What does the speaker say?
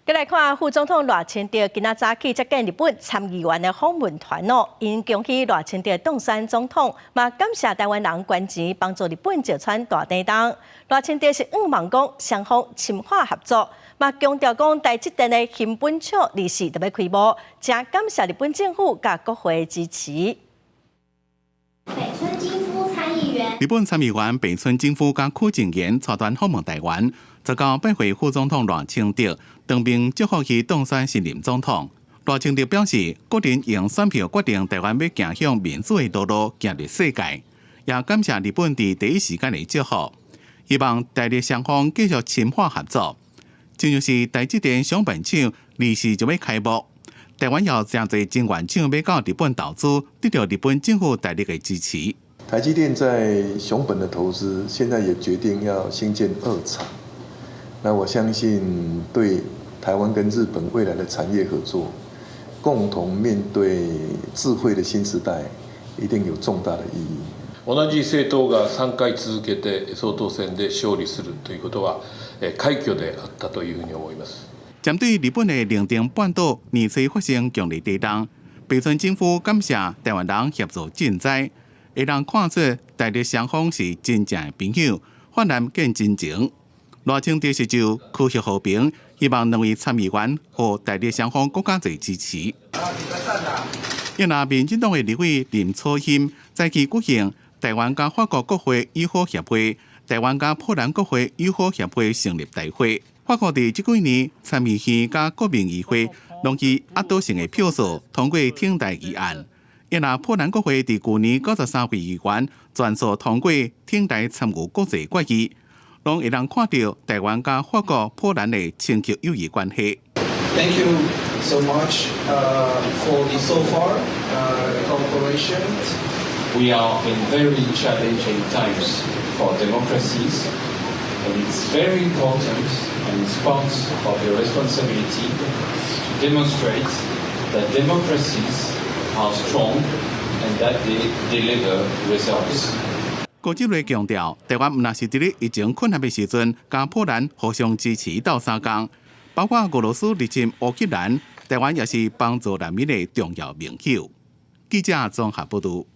閣來看副總統賴清德今仔早起接見日本參議員的訪問團哦，𪜶恭喜賴清德當選總統，嘛感謝台灣人捐錢幫助日本石川大地震。賴清德是向望講雙方深化合作，嘛強調講台積電的熊本廠二四就欲開幕，誠感謝日本政府佮國會支持。北村京夫參議員，日本參議員北村京夫佮許正賢帶團訪問台灣，就到拜會副總統賴清德，當面祝賀伊當選新任總統。賴清德表示，國人用選票決定台灣欲行向民主的道路，行入世界，也感謝日本佇第一時間的祝福，希望台日雙方繼續深化合作。正像是台積電熊本廠二四就欲開幕，台灣有誠濟晶圓廠欲到日本投資，得到日本政府大力的支持。台積電在熊本的投資，現在也決定要興建二廠。那我相信對台灣跟日本未來的產業合作，共同面對智慧的新時代，一定有重大的意義。同じ政黨が3回続けて総統選で勝利するということは快挙であったというふうに思います。針對日本的能登半島年初發生強烈地震，北村京夫感謝台灣人協助賑災，會當看出台日雙方是真正的朋友，患難見真情。賴清德是就科學和平，希望兩位參議員予台日雙方閣較濟支持。另外，民進黨的立委林楚茵早起舉行台灣佮法國國會友好協會、台灣佮波蘭國會友好協會成立大會。法國佇這幾年參議院佮國民議會攏以壓倒性的票數通過挺台議案。另外，波蘭國會佇舊年93位議員全數通過挺台參與國際決議，攏會當看著台灣佮法國、波蘭的深刻友誼關係。 Thank you so much for the so far cooperation. We are in very challenging times for democracies, and it's very important and it's part of your responsibility to demonstrate that democracies are strong and that they deliver results. 郭志瑞強調，台灣毋但是佇咧疫情困難的時陣，佮波蘭互相支持鬥相共，包括俄羅斯入侵烏克蘭，台灣也是幫助難民的重要盟友。記者綜合報導。